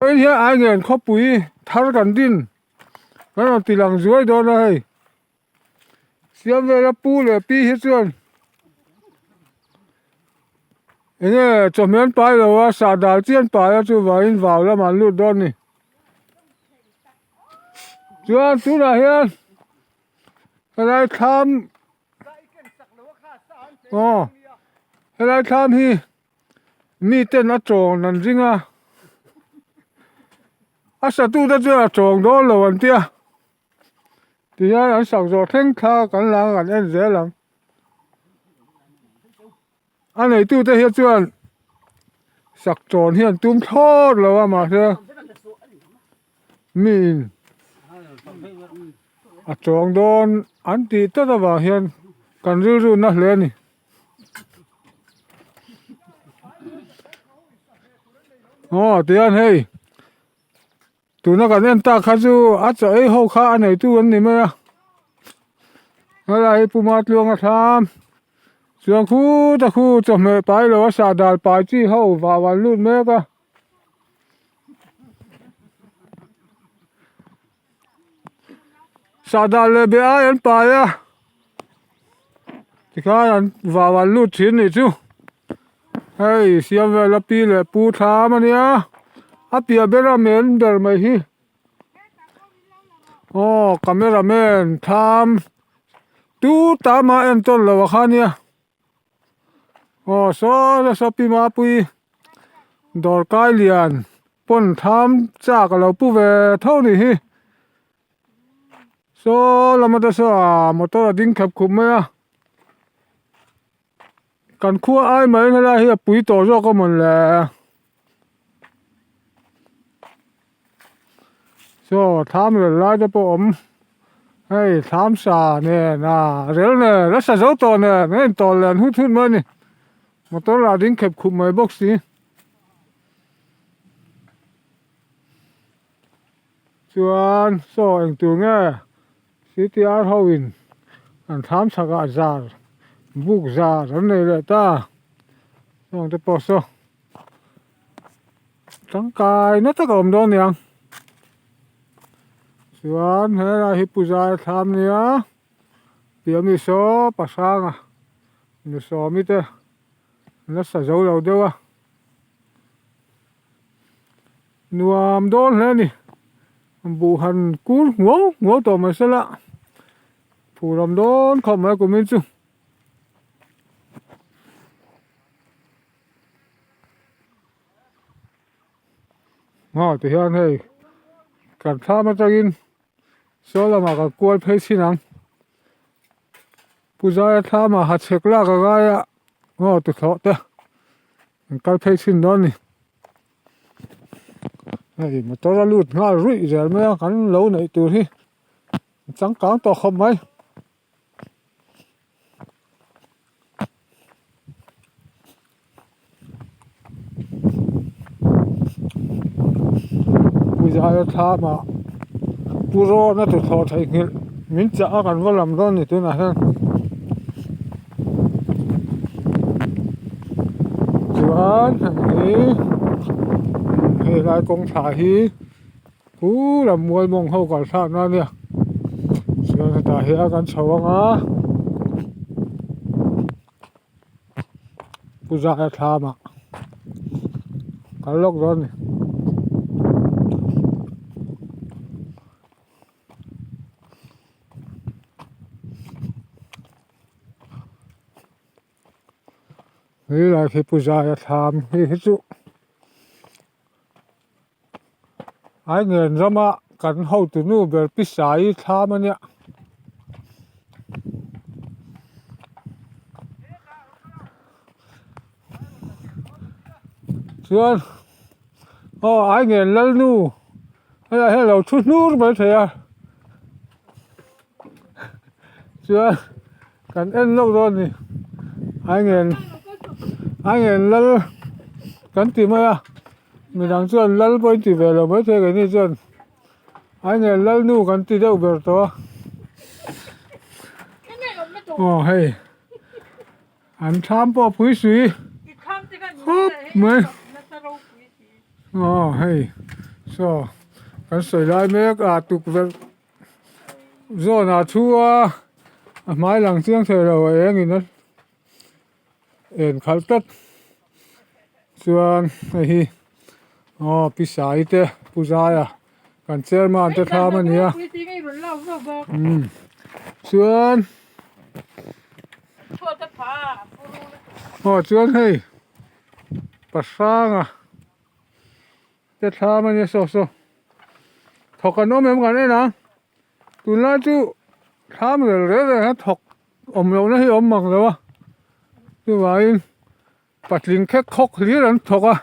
Hei hian Aingen khawpui thar kan din kan rawn ti lang zuai dawn a hei siam vela pu leh pi hi chuan enge chawhmeh an pai lo a sah dal chian pai a chuvangin vau lamah an lut dawn a ni chuan tunah hian helai thlam aw helai thlam hi. Mi ten a tawng an ring a, a satu te chuan a tawng dawn lo an tia, tihian an sak zawh thleng thla kan la ang an en zel ang, a neitu te hi chuan sak tawn hi an tum thlawt lo a mahse mi in a tawng dawn an tih tlat avang hian kan rilru na hle a ni. Aw tihian hei tuna kan en tak kha chu a chaw ei ho kha a neitu an ni mai a helai hi Puma tluang a thlam chuan khut a khu chawhmeh pai lo a sah dal pai chi ho vau an lut mek a. Sahdah leh be ai an pai a tikhan an vau an lut thin nih chu hei siam vel a pi leh pu thlam a nia a piah ber a men ber mai hi aw camera man thlam tu ta mah en tawn lo a kha nia. Aw saw nasa pi mapui dawr kai lian pawn tham chak a lo pu ve tho ni hi saw lama te saw ah motor a ding khep khup mai a kan khua ai mai helai hi a pui tawh zawk a mawn le. Saw thlam rel lai te pawh awm hei thlam sa nen a rel nen a sa zo tawh nen a intawlh leh an hut hut mai a ni motor lah ding khep khup mai bawk si chuan saw engtur nge C T R ho in an thlam chhakah zar buk zar an nei leh ta heng te pawh saw. Tangkai na tak a awm dawn aniang chuan helai hi puja a thlam ania piah mi saw pasanga nu sawmi te nasa zo lo deuh a nuam dawn hle a ni buh han kur nguau nguau tawh mai sela phur awm dawn khawp mai kumin chu. Aw tihian hei kan thlam atangin saw lamah kan kual phei chhin ang puzaia thlamah ha chhek lak a ngai a aw tuthlawh te an kal phei chhin dawn a ni hei motor a lut nghal ruih zel mai a kan lo neih tur hi changkang tawh khawp mai. Puzaia thlamah pu rawn a tuthlawh theihnghilh min chah a kan va lam dawn a ni tunah hian chuan hei hei lai kawngthla hi. Pu lam mual mawng ho kal thlak na ania chuan hetah hian kan chho ang a pu zaka thlam ah kal lawk dawn a ni. Helai khi pu zaia thlam hei hi chu Aingen rama kan hotu nu ber pi sai thlam a nia. Chuan aw Aingen Lalnu helai hian a lo thu hnur mai thei a chuan. Kan en lawk dawn a ni a ngen a ngen lal kan ti mai a midang chuan lal pawh in ti ve lo maithei keini chuan a ngen lal nu kan ti deuh ber tawh a aw hei an thlam pawh a pui sui khawp mai aw hei. Saw kan sawi lai mek a tukverh zawn ah thu a a hmai lang chiang thei lo a eng in a en khalh tlat chuan hei hi aw pi sai te pu zaia kan chairman te thlam a ni a umm chuan aw chuan hei pahranga. Te thlam a nia saw saw thawk an awm em kan en ang tunlai chu thlam rel rel reng hian thawk awm loh na hi a awm mang lo a chuvangin patling khek khawk hlir an thawk a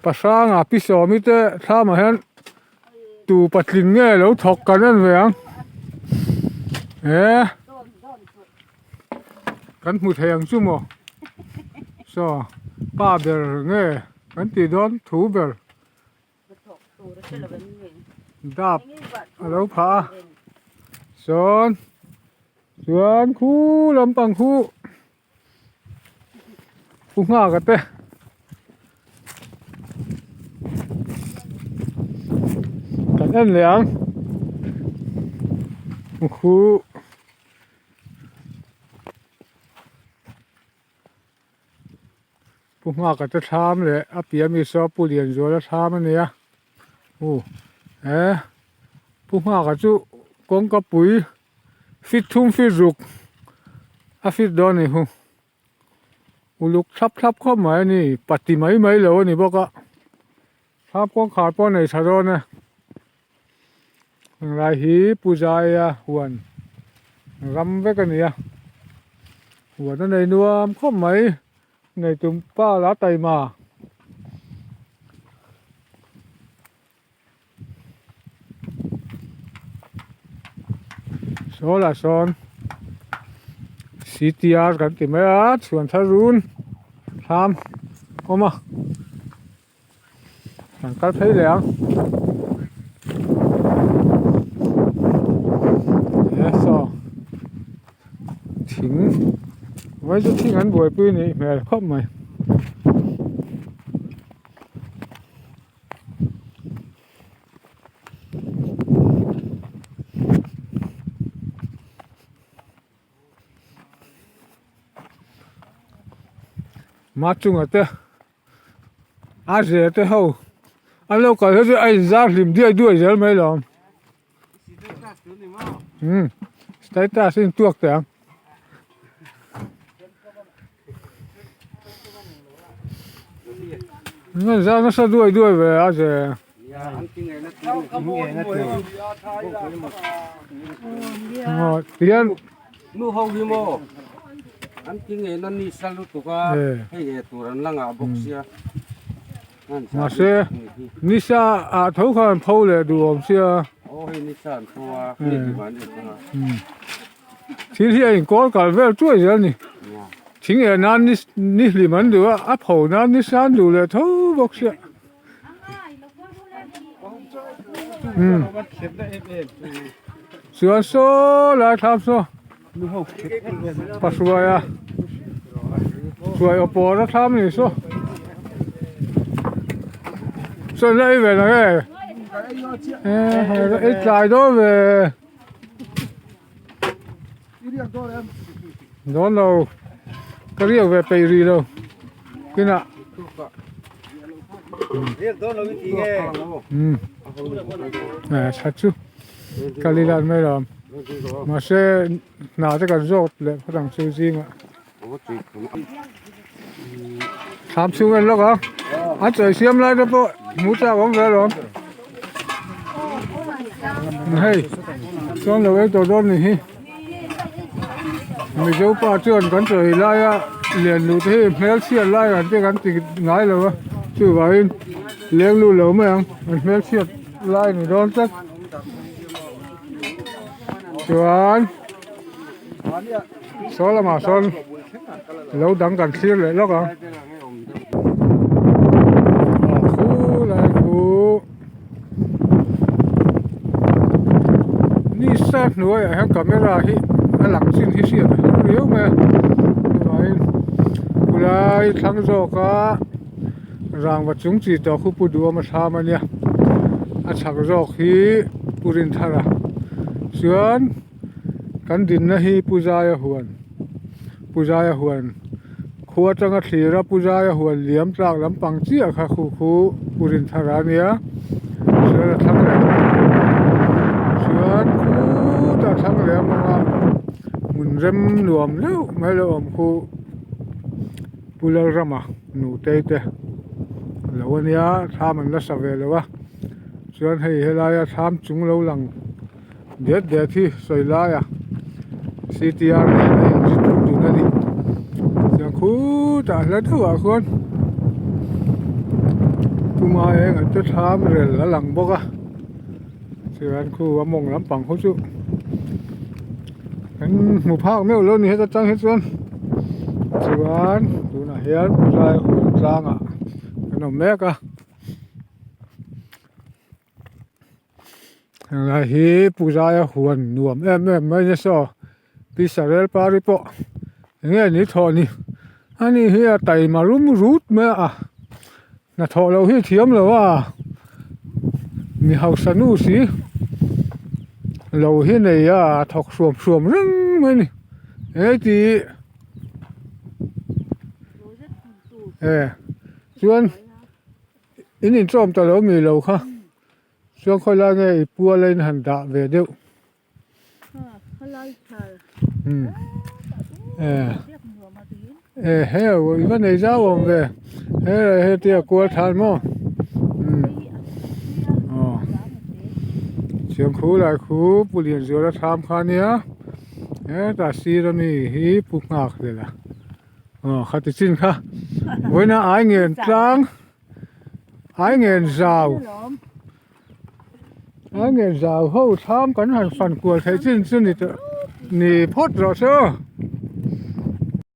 pahranga pi sawmi te thlamah hian tu patling nge lo thawk kan en ve ang he. Kan hmu thei ang chu maw saw pa ber nge kan tih dawn thu ber dap a lo phah a sawn chuan khu lampang khu pu nghak a te. Kan en leh ang khu. Pu Nghaka te thlam leh a piah ami saw Pu Lianzuala thlam a nia u he Pu Nghaka chu kawngka pui fit thum fit ruk a fit dawn a ni hu uluk thlap thlap khawp mai a ni pati mai mai lo a ni bawk a thlam kawngkhar pawh a nei tha dawn e. Henglai hi Pu Zaia huan ram vek a ni a, huan a nei nuam khawp mai, nei tum pa la taima. Saw lah sawn C_T_R kan ti mai a chhuan thar run thlam awm a. Kan kal phei leh ang he saw thing vai chu thing an buaipui nih hmel khawp mai. Machunga te. A ze te ho an lo kal hi chu a inzar hlim diai duai zel mai lo umm status a intuak teh ang an inzar nasa duai duai ve a ze. Aw tihian. Nu ho hi maw an ti ngei na ni sal lutuk a hei e tur an la ngah bawk sia mahse nisa ah tho khan an pho leh duh awm sia aw hei nisa an pho a ni ti van ni thung a thil hi a inkawl kal vel chuai zel ni thing eh nan ni ni hlim an duh a a pho nan nisa an duh leh tho bawk sia. Chuan saw lai thlam saw pahruai a hruai aw pawr a thlam a ni saw saw la ei ve la nge ei tlai dawn ve dawn lo ka riak ve peih rih lo kinah umm tha chu ka li lan mai lo mahse hna te kan zawk leh phawt ang chu zingah thlam chhung en lawk a an chawi siam lai te pawh hmu chak awm ve alawm hei chuan lo ei tawh dawn ni hi mizo pa chuan kan chawi laia lian luh te hi hmelchhiat lai ang te kan ti ngai lo a chuvangin leng lut lo mai ang an hmelchhiat lai ni dawn tlat chuan. Saw lamah sawn lo dang kan thlir leh lawk ang aw khu lai khu nisa hnuaiah hian camera hi a lang chin hi hriat a har riau mai a chuvangin khulai thlang zawka. Rangva chung chi tawh khu Pu Duhawma thlam a nia, a chhak zawk hi Pu Rinthara chuan kan dinna hi Pu Zaia huan Pu Zaia huan khua atanga thlira Pu Zaia huan liam tlak lampang chiah kha khu khu Pu Rinthara a nia chuan a thlang leh chuan khutah thlang leh a hmang a hmun rem nuam deuh mai lo awm khu. Pu Lalrama nutei te lo a nia thlam an la sa ve lo a chuan hei helaia thlam chung lo lang det det hi sawi laia C T R nen a inri tum dun a ni chuan khutah hla deuhah khuan tuma eng an te thlam rel a lang bawk a chuan khu a mawng lampang khu chu. Kan hmu phak meuh lo ni heta tang hi chuan chuan tunah hian puzai huan tlangah kan awm mek a helai hi puzaia huan nuam em em mai nia saw pi sarel pari pawh eng nge ni thawh ni ani hi a taima rum rut mai a hnathawh loh hi a thiam lo a mi hausa nu si lo hi nei a a thawk hruam hruam reng mai a ni heti e chuan in inchawm ta lo mi lo kha chuan khawilai nge i puala in han dah ve deuh. E heu i va nei zau awm ve he hetia kual than maw aw chiang khu lai khu pu Lianzuala thlam kha ania hetah sir ami hi pu nghak hlel a aw khati chin kha vawiina ai ngen tlang ai ngen zau. A nge zau ho thlam kan han fan kual theih chin chu ni tawh ni phawt rawh se aw.